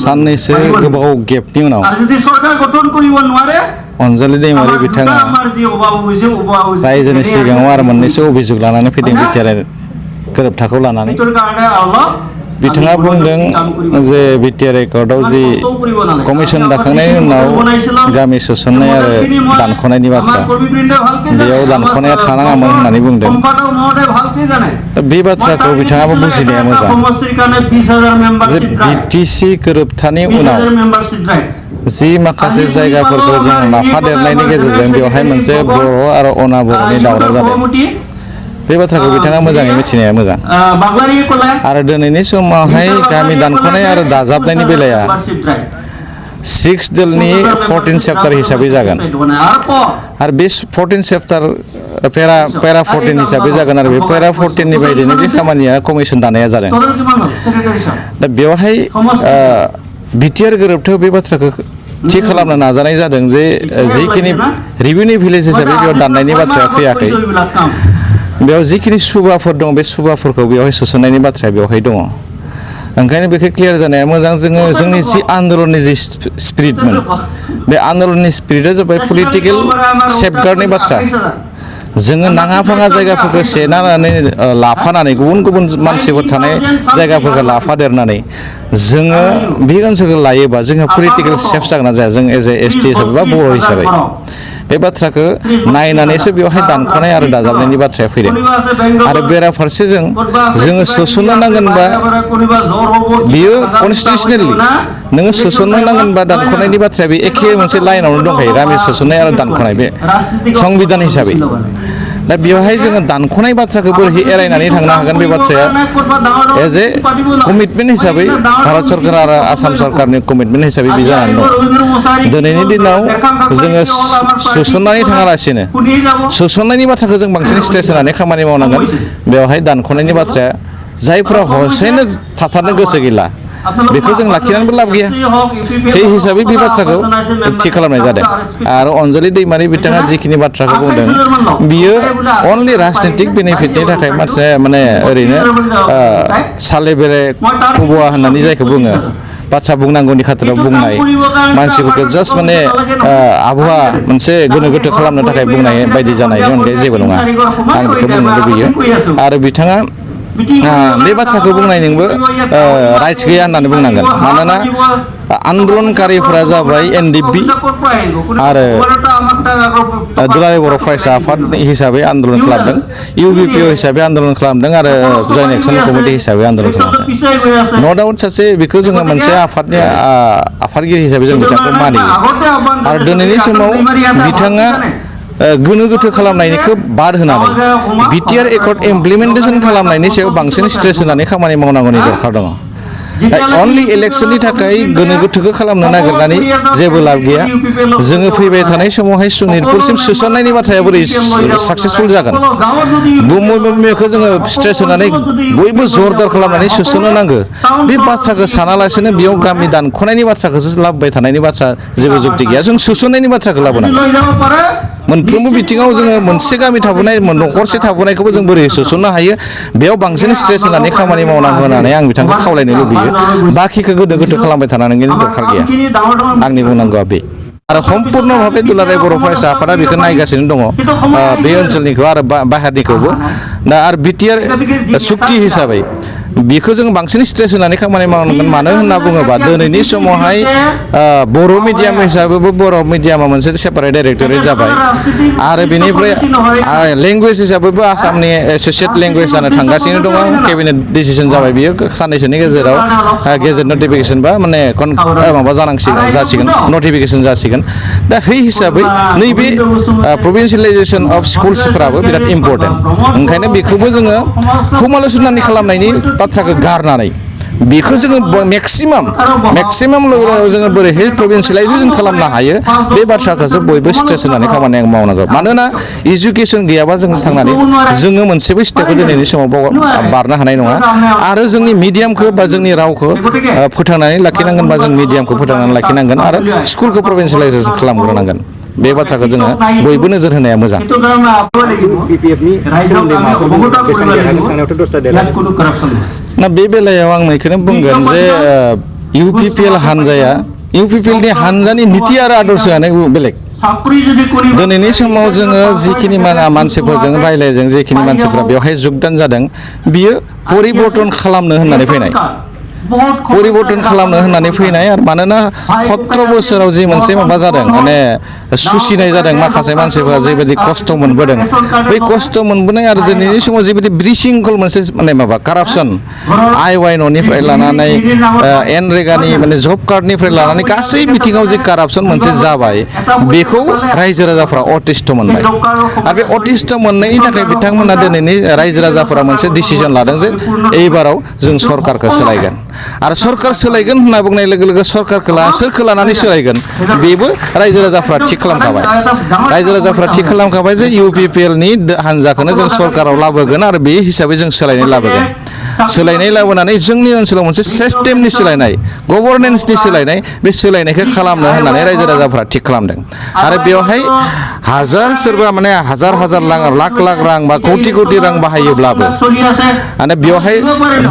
साननैसो गोबाव गेपनि उनाव अनजालि दैमारि बिथाङा रायजोनि सिगाङाव आरो मोननैसो अभियोग लानानै फैदों बिटिआर गोरोबथाखौ लानानै बिथाङा बुंदों जे बिटिआर एकर्डआव जि कमिसन दाखांनायनि उनाव गामि सोसननाय आरो दानख'नायनि बाथ्रा बेयाव दानख'नाया थानाङामोन होननानै बुंदों बे बाथ्राखौ बिथाङाबो बुजिनाया मोजां जे बिटिसि गोरोबथानि उनाव जि माखासे जायगाफोरखौ जों लाफादेरनायनि गेजेरजों बेवहाय मोनसे बर' आरो अना बर'नि दावराव जादों बे बाथ्राखौ बिथाङा मोजाङै मिथिनाया मोजां आरो दिनैनि समावहाय गामि दानख'नाय आरो दाजाबनायनि बेलाया 6 दोलनि 14 चेप्टार हिसाबै जागोन आरो बे 14 चेप्टार पेरा 14 हिसाबै जागोन आरो बे पेरा 14 नि बायदिनो बे खामानिया कमिसन दानाया जादों दा बेवहाय बिटिआर गोरोबथायाव बे बाथ्राखौ थि खालामनो नाजानाय जादों जे जिखिनि रिभिनिउ भिलेज हिसाबै बेयाव दाननायनि बाथ्राया फैयाखै बेयाव जिखिनि सुबाफोर दं बे सुबाफोरखौ बेवहाय सोसननायनि बाथ्राया बेवहाय दङ ओंखायनो बेखौ क्लियार जानाया मोजां जोंनि जि आन्दलननि जि स्पिरिटमोन बे आन्दलननि स्पिरिटआ जाबाय पलिटिकेल सेफगार्डनि बाथ्रा जोङो नाङा फाङा जायगाफोरखौ सेनानै लाफानानै गुबुन गुबुन मानसिफोर थानाय जायगाफोरखौ लाफादेरनानै जोङो बे ओनसोलखौ लायोबा जोंहा पलिटिकेल सेफ जागोन ना जाया जों एज ए एसटि हिसाबै बा बर' हिसाबै बे बाथ्राखौ नायनानैसो बेवहाय दानख'नाय आरो दाजाबनायनि बाथ्राया फैदों आरो बेराफारसेजों जोङो सोसननो नांगोनबा बियो कनस्टिटिउसनेलि नोङो सोसननो नांगोनबा दानख'नायनि बाथ्राया बे एखे मोनसे लाइनावनो दंखायो गामि सोसननाय आरो दानख'नाय बे संबिधान हिसाबै दा बेवहाय जोङो दानख'नाय बाथ्राखौ बोरै एरायनानै थांनो हागोन बे बाथ्राया एज ए कमिटमेन्ट हिसाबै भारत सरकार आरो आसाम सरकारनि कमिटमेन्ट हिसाबै बे जानानै दं दिनैनि दिनाव जोङो सोसननानै थाङालासिनो सोसननायनि बाथ्राखौ जों बांसिन स्ट्रेस होनानै खामानि मावनांगोन बेवहाय दानख'नायनि बाथ्राया जायफोरा हसेनो थाथारनो गोसो गैला बेखौ जों लाखिनानैबो लाब गैया बे हिसाबै बे बाथ्राखौ थि खालामनाय जादों आरो अनजालि दैमारि बिथाङा जिखिनि बाथ्राखौ बुंदों बियो अनलि राजनितिक बेनिफिटनि थाखाय माने ओरैनो साले बेरे खुबुवा होननानै जायखौ बुङो बाथ्रा बुंनांगौनि खाथिराव बुंनाय मानसिफोरखौ जास्ट माने आबहावा मोनसे गोनो गोथो खालामनो थाखाय बुंनाय बायदि जानायनि अनगायै जेबो नङा आं बेखौ बुंनो लुबैयो आरो बिथाङा बे बाथ्राखौ बुंनायनिबो राइट्स गैया होननानै बुंनांगोन मानोना आन्दलनकारिफोरा जाबाय एनडिपि आरो दुलाराय बर' फरायसा आफाद हिसाबै आन्दलन खालामदों इउबिपिअ हिसाबै आन्दलन खालामदों आरो जयेन्ट एक्सन कमिटि हिसाबै आन्दलन खालामदों न' डाउट सासे बेखौ जोङो मोनसे आफादनि आफादगिरि हिसाबै जों बिथांखौ मानियो आरो दिनैनि समाव बिथाङा गोनो गोथो खालामनायनिखौ बाद होनानै बिटिआर एकर्ड इमप्लिमेन्टेसन खालामनायनि सायाव बांसिन स्ट्रेस होनानै खामानि मावनांगौनि दरखार दङ अनलि इलेक्सननि थाखाय गोनो गोथोखौ खालामनो नागिरनानै जेबो लाब गैया जोङो फैबाय थानाय समावहाय सनितपुरसिम सोसननायनि बाथ्राया बोरै साक्सेसफुल जागोन बेखौ जोङो स्ट्रेस होनानै बयबो जरदार खालामनानै सोसननो नांगौ बे बाथ्राखौ सानालासिनो बेयाव गामि दानख'नायनि बाथ्राखौसो लाबोबाय थानायनि बाथ्रा जेबो जुक्ति गैया जों सोसननायनि बाथ्राखौ लाबोनांगौ मोनफ्रोमबो बिथिङाव जोङो मोनसे गामि थाबोनाय न'खरसे थाबोनायखौबो जों बोरै सोसननो हायो बेयाव बांसिन स्ट्रेस होनानै खामानि मावनांगौ होननानै आं बिथांखौ खावलायनो लुबैयो बाखिखौ गोनो गोथो खालामबाय थानांगौनि दरखार गैया आंनि बुंनांगौआ बे आरो सम्पुर्ण भाबे दुलाराय बर' फरायसा आफादा बेखौ नायगासिनो दङ बे ओनसोलनिखौ आरो बाहेरनिखौबो दा आरो बिटिआर सुक्ति हिसाबै बेखौ जों बांसिन स्ट्रेस होनानै खामानि मावनांगोन मानो होनना बुङोबा दिनैनि समावहाय बर' मिडियाम हिसाबैबो बर' मिडियामा मोनसे सेपारेट डाइरेक्टरेट जाबाय आरो बेनिफ्राय लेंगुवेज हिसाबैबो आसामनि एस'सियेट लेंगुवेज जानो थांगासिनो दङ केबिनेट डिसिसन जाबाय बियो साननैसोनि गेजेराव गेजेट नटिफिकेसन बा माने माबा जासिगोन नटिफिकेसन जासिगोन दा बे हिसाबै नैबे प्रभिन्सियेलाइजेसन अफ स्कुल्सफोराबो बिराद इम्पर्टेन्ट ओंखायनो बेखौबो जोङो समाल'सनानि खालामनायनि बाथ्राखौ गारनानै बेखौ जोङो मेक्सिमाम लेभेलाव जोङो बोरैहाय प्रभिन्सियेलाइजेसन खालामनो हायो बे बाथ्राखौसो बयबो स्ट्रेस होनानै खामानि मावनांगौ मानोना इडुकेसन गैयाबा जों थांनानै जोङो मोनसेबो स्टेपखौ दिनैनि समाव बारनो हानाय नङा आरो जोंनि मिडियामखौ बा जोंनि रावखौ फोथांनानै लाखिनांगोन बा जों मिडियामखौ फोथांनानै लाखिनांगोन आरो स्कुलखौ प्रभिन्सियेलाइजेसन खालामग्रोनांगोन बे बाथ्राखौ जोङो बयबो नोजोर होनाया मोजां ना बे बेलायाव आं बेखौनो बुंगोन जे UPPL हानजाया UPPL नि हानजानि नीति आरो आदर्शआनो बेलेग दिनैनि समाव जोङो जिखिनि मानसिफोरजों रायलायदों जिखिनि मानसिफ्रा बेवहाय जुगदान जादों बियो परिबर्तन खालामनो होननानै फैनाय परिबर्तन खालामनो होननानै फैनाय आरो मानोना 17 बोसोराव जि मोनसे माबा जादों माने सुसिनाय जादों माखासे मानसिफोरा जेबायदि खस्थ' मोनबोदों बै खस्थ' मोनबोनाय आरो दिनैनि समाव जेबायदि बिसिंखल मोनसे माने माबा कारापसन IYN'निफ्राय लानानै एनरेगानि माने जब कार्डनिफ्राय लानानै गासै बिथिङाव जे कारापसन मोनसे जाबाय बेखौ रायजो राजाफोरा अतिष्ठ मोनबाय आरो बे अतिष्ठ मोननायनि थाखाय बिथांमोना दिनैनि रायजो राजाफोरा मोनसे डिसिजन लादों जे एबाराव जों सरकारखौ सोलायगोन आरो सरकार सोलायगोन होनना बुंनाय लोगो लोगो सोरखौ लानानै सोलायगोन बेबो रायजो राजाफ्रा थिग खालामखाबाय रायजो राजाफ्रा थिग खालामखाबाय जे UPPL नि हानजाखौनो जों सरकाराव लाबोगोन आरो बे हिसाबै जों सोलायनाय लाबोगोन सोलायनाय लाबोनानै जोंनि ओनसोलाव मोनसे सिस्टेमनि सोलायनाय गभर्नेन्सनि सोलायनाय बे सोलायनायखौ खालामनो होननानै रायजो राजाफ्रा थिग खालामदों आरो बेवहाय सोरबा माने हाजार लाख रां बा कौटि रां बाहायोब्लाबो माने बेवहाय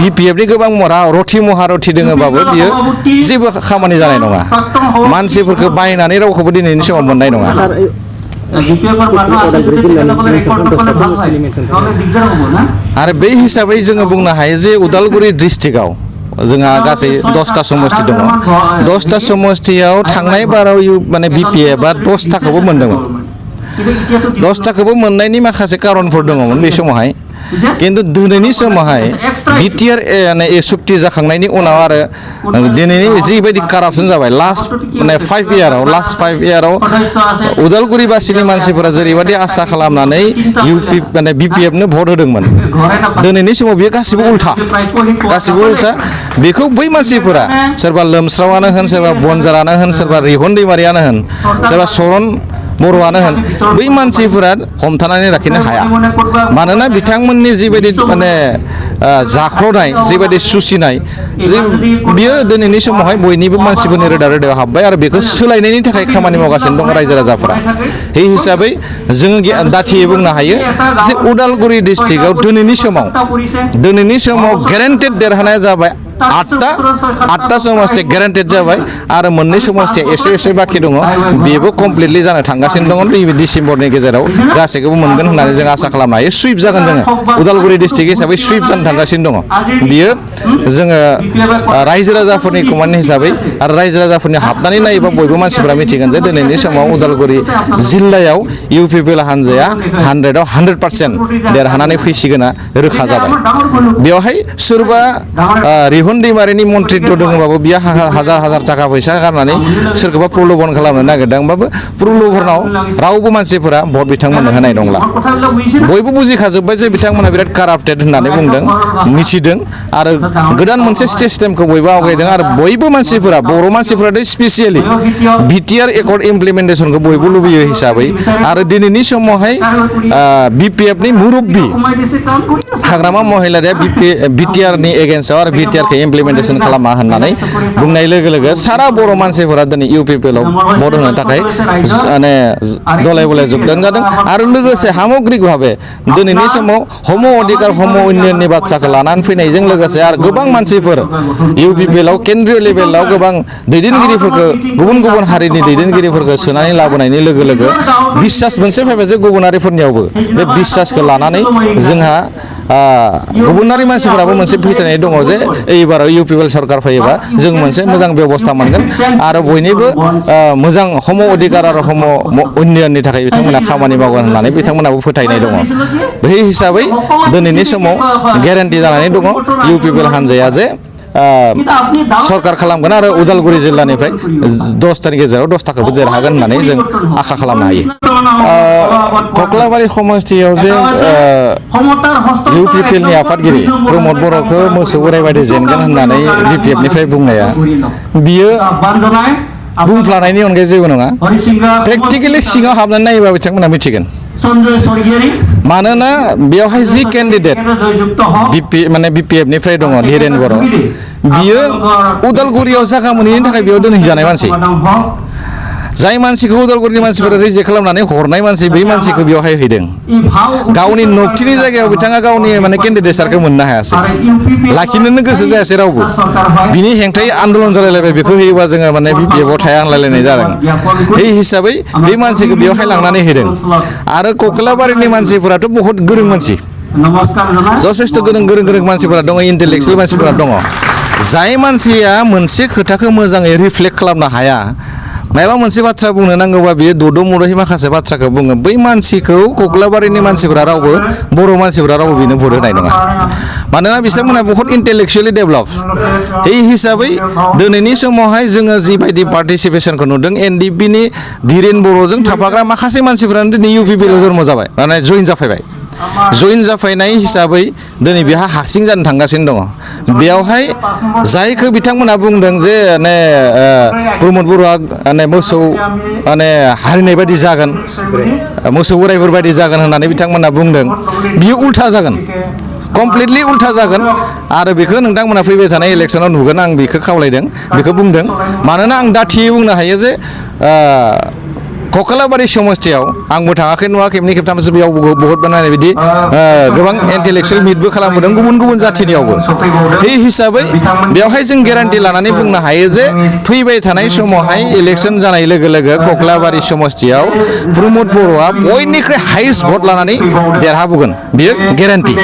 BPF नि गोबां रथि महारथि दोङोबाबो बियो जेबो खामानि जानाय नङा मानसिफोरखौ बायनानै रावखौबो दिनैनि समाव मोननाय नङा आरो बे हिसाबै जोङो बुंनो हायो जे उदालगुरि डिस्ट्रिक्टआव जोंहा गासै 10टा समष्टि दङ 10टा समष्टियाव थांनाय बाराव माने BPF आ 10टाखौबो मोनदोंमोन 10टाखौबो मोननायनि माखासे खारनफोर दङमोन बे समावहाय किन्तु दिनैनि समावहाय BTR सुक्ति जाखांनायनि उनाव आरो दिनैनि जिबायदि कारापसन जाबाय लास्ट 5 इयाराव उदालगुरिबासिनि मानसिफोरा जेरैबायदि आसा खालामनानै BPF नो भट होदोंमोन दिनैनि समाव बेयो गासिबो उल्था बेखौ बै मानसिफोरा सोरबा लोमस्रावानो होन सोरबा बनजारानो होन सोरबा रिहन दैमारियानो होन सोरबा सरन बर'आनो होन बै मानसिफोरा हमथानानै लाखिनो हाया मानोना बिथांमोननि जिबायदि माने जाख्ल'नाय जिबायदि सुसिनाय बियो दिनैनि समावहाय बयनिबो मानसिफोरनि रोदायाव हाबबाय आरो बेखौ सोलायनायनि थाखाय खामानि मावगासिनो दं रायजो राजाफोरा बे हिसाबै जोङो दाथियै बुंनो हायो जे उदालगुरि डिस्ट्रिक्टआव दिनैनि समाव ग्यारेन्टेड देरहानाया जाबाय 8टा समष्टि ग्यारेन्टेड जाबाय आरो मोननै समष्टिया एसे बाखि दङ बेबो कमप्लिटलि जानो थांगासिनो दङ नैबे डिसेम्बरनि गेजेराव गासैखौबो मोनगोन होननानै जों आसा खालामनो हायो सुइप जागोन जोङो उदालगुरि डिस्ट्रिक्ट हिसाबै सुइप जानो थांगासिनो दङ बियो जोङो रायजो राजाफोरनि कमान्ड हिसाबै आरो रायजो राजाफोरनि हाबनानै नायोबा बयबो मानसिफोरा मिथिगोन जे दिनैनि समाव उदालगुरि जिल्लायाव UPPL हानजाया 100आव 100% देरहानानै फैसिगोना रोखा जाबाय बेवहाय सोरबा रिहन दैमारिनि मन्त्रित्व दङबाबो बियो हाजार थाखा फैसा गारनानै सोरखौबा प्रलोभन खालामनो नागिरदोंबाबो प्रलोभनाव रावबो मानसिफोरा भट बिथांमोननो होनाय नंला बयबो बुजिखाजोब्बाय जे बिथांमोना बिराद काराप्टेड होननानै बुंदों मिथिदों आरो गोदान मोनसे सिस्टेमखौ बयबो आवगायदों आरो बयबो मानसिफोरा बर' मानसिफोरा स्पेसियेलि BTR एकर्ड इमप्लिमेन्टेसनखौ बयबो लुबैयो हिसाबै आरो दिनैनि समावहाय BPF नि मुरब्बी हाग्रामा महिलारिया BTR नि एगेन्स्टआव आरो BTR खौ इमप्लिमेन्टेसन खालामा होननानै बुंनाय लोगो लोगो सारा बर' मानसिफोरा दिनै UPPL आव भट होनो थाखाय माने दलाय बलाय जुगदान जादों आरो लोगोसे सामग्रिक भाबे दिनैनि समाव हम अधिकार हम उन्नयननि बाथ्राखौ लानानै फैनायजों लोगोसे आरो गोबां मानसिफोर UPPL आव केन्द्रीय लेभेलाव गोबां दैदेनगिरिफोरखौ गुबुन हारिनि दैदेनगिरिफोरखौ सोनानै लाबोनायनि लोगो लोगो बिश्वास मोनसे फैबाय जे गुबुनारिफोरनियावबो बे बिश्वासखौ लानानै जोंहा गुबुनारि मानसिफोराबो मोनसे फोथायनाय दङ जे एबाराव UPPL सरकार फैयोबा जों मोनसे मोजां बेबस्था मोनगोन आरो बयनिबो मोजां हम अधिकार आरो हम उन्नयननि थाखाय बिथांमोना खामानि मावगोन होननानै बिथांमोनाबो फोथायनाय दङ बे हिसाबै दिनैनि समाव ग्यारेन्टि जानानै दङ UPPL हानजाया जे सरकार खालामगोन आरो उदालगुरि जिल्लानिफ्राय 10टानि गेजेराव 10टाखौबो देरहागोन होननानै जों आखा खालामनो हायो कक्लाबारि समष्टियाव जे UPPL नि आफादगिरि प्रमद बर'खौ मोसौ बोराइबादि जेनगोन होननानै BPF निफ्राय बुंनाया बियो बुंफ्लानायनि अनगायै जेबो नङा प्रेक्टिकेलि सिङाव हाबनानै नायोबा बिथांमोना मिथिगोन मानोना बेवहाय जि केन्डिडेट BPF निफ्राय दङ धीरेन बर' बियो उदालगुरियाव जायगा मोनैनि थाखाय बेयाव दोनहैजानाय मानसि जाय मानसिखौ उदालगुरिनि मानसिफोरा रिजेक्ट खालामनानै हरनाय मानसि बै मानसिखौ बेवहाय हैदों गावनि नबथिनि जायगायाव बिथाङा गावनि माने केन्डिडेटसारखौ मोननो हायासै लाखिनोनो गोसो जायासै रावबो बिनि हेंथायै आन्दलन जालायलायबाय बेखौ होयोबा जोङो माने बिपिएफआव थाया होनलायलायनाय जादों बे हिसाबै बे मानसिखौ बेवहाय लांनानै हैदों आरो कक्लाबारिनि मानसिफोराथ' बहुत गोरों मानसि जथेस्थ' गोरों मानसिफोरा दङ इन्टेलेक्सुवेल मानसिफोरा दङ जाय मानसिया मोनसे खोथाखौ मोजाङै रिफ्लेक्ट खालामनो हाया माबा मोनसे बाथ्रा बुंनो नांगौबा बियो दद' मद'है माखासे बाथ्राखौ बुङो बै मानसिखौ कक्लाबारिनि मानसिफोरा रावबो बर' मानसिफोरा रावबो बेनो भट होनाय नङा मानोना बिथांमोना बहुत इन्टेलेक्सुवेलि डेभेलप बे हिसाबै दिनैनि समावहाय जोङो जिबायदि पार्टिसिपेसनखौ नुदों एनडिपिनि धीरेन बर'जों थाफाग्रा माखासे मानसिफोरानो दिनै इउपिपिएल जन्म जाबाय माने जइन जाफैबाय जइन जाफैनाय हिसाबै दिनै बेहा हारसिं जानो थांगासिनो दङ बेयावहाय जायखौ बिथांमोना बुंदों जे माने प्रमद बर'आ माने मोसौ माने हारिनाय बायदि जागोन मोसौ बोराइफोर बायदि जागोन होननानै बिथांमोना बुंदों बियो उल्था जागोन कमप्लिटलि उल्था जागोन आरो बेखौ नोंथांमोना फैबाय थानाय इलेक्सनाव नुगोन आं बेखौ खावलायदों बेखौ बुंदों मानोना आं दाथियै बुंनो हायो जे कक्लाबारि समस्थियाव आंबो थाङाखै नुवा खेबनै खेबथामसो बेयाव बहुत बानायनाय बिदि गोबां इन्टेलेक्सुवेल मिटबो खालामबोदों गुबुन जाथिनियावबो बे हिसाबै बेवहाय जों गेरान्टि लानानै बुंनो हायो जे फैबाय थानाय समावहाय इलेक्सन जानाय लोगो लोगो कक्लाबारि समस्थियाव प्रमद बर'आ बयनिख्रुइ हाइस्ट भट लानानै देरहाबोगोन बेयो गेरान्टि